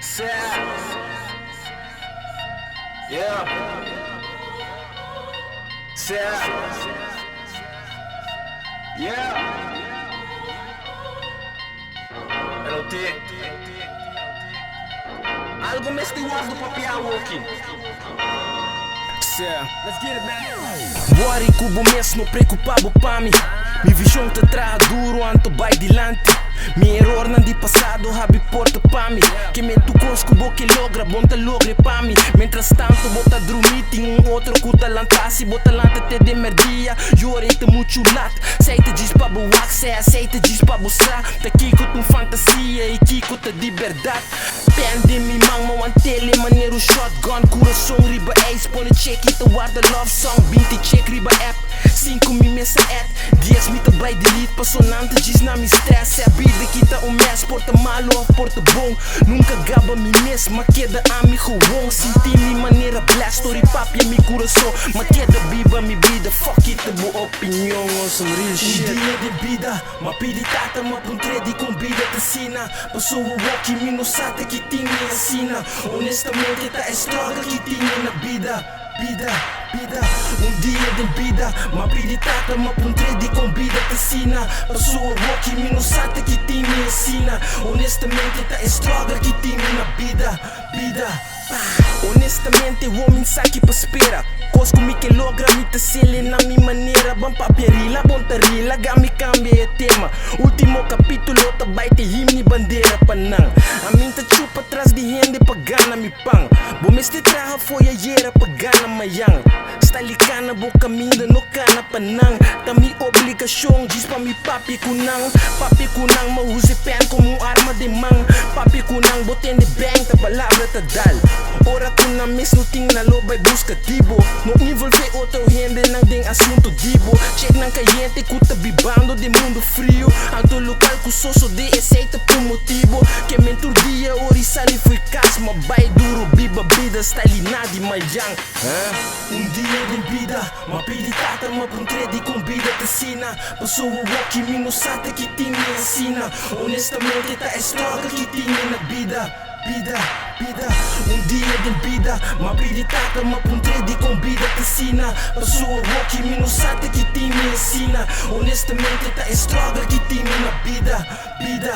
Sad. Yeah. Sad. Yeah. LOT. Algo mester wordo papiá aki. Yeah. Let's get it, man. Worry ku bo mes, no preokupá bo pa mi. Mi vishon ta traha duru, anto bai dilanti. Mi erornan di pasado, habri porta pa mi. Ke men tur kos ku bo ke logra, bon ta logra pa mi. Mientras tanto, bo ta drumi, tin un otro ku ta lantá. Si bo ta lanta te di merdia, yora ta muchu lat. Esei ta djis pa bo wak, esei ta djis pa bo sa. Ta kiko ta un fantasia i kiko ta di berdat. Pen den mi man, m'a want'é manera un shotgun. Kurason riba ijs, pone check ta warda love song. 20 check riba app, 5 mi mes a add. 10 mi ta bai delete, paso nan ta djis na mi stress. E bida aki ta un mess, por ta malu òf por ta bon. Nunka gaba mi mes, m'a keda ami gewoon. Sinti mi manera blessed, story papia mi kurason. M'a keda biba mi bida, fuck it, bo opinion on some real shit. Un dia di bida, m'a pidi tata, m'a puntr'é di kon bida ta asina. Paso awor mi no sa ki tin mi asina. Honestamente ta e struggle ki tin na bida. Bida, bida, un dia di bida, m'a pidi tata, m'a puntr'é di kon bida ta asina. Paso awor mi no sa ki tin mi asina. Honestamente ta e struggle ki tin na bida. Bida. Honestamente, mi n' sa ki pa spera. Kos ku mi ke logra, mi ta hasié na mi manera. Ban papia rila, bon ta rila, mi kambia e tema. Último kapítulo, ta bai te himno i bandera pa nan. Ami n' ta chupa tras di hende pa gana mi pan. Bo mester traha fo'i ayera pa gana mañan. Stali kana bo kaminda no kana pa nan. Ta mi obligashon, djis pa mi papia ku nan. Papia ku nan, m'a usa pen komo un arma di man. Papia ku nan, bo tende bang, ta palabra ta dal. Ora ku nan mes no tin nan lo bai buska di bo. No envolvé otro hende nan den asuntu di bo. Check nan kayente ku ta bibando den mundu friu. Anto lokal ku soso de esei ta por motibu. Ke men tur dia ori sali fo'i kas, m'a bai duru biba bida style na di mañan. Un dia di bida, m'a pidi tata, m'a puntr'é di kon bida ta asina. Paso awor mi no sa ki tin mi asina. Honestamente ta e struggle ki tin na bida. Bida, bida, un dia di bida, m'a pidi tata, m'a puntr'é di kon bida ta asina. Paso awor mi no sa ki tin mi asina. Honestamente ta e struggle ki tin na bida. Bida.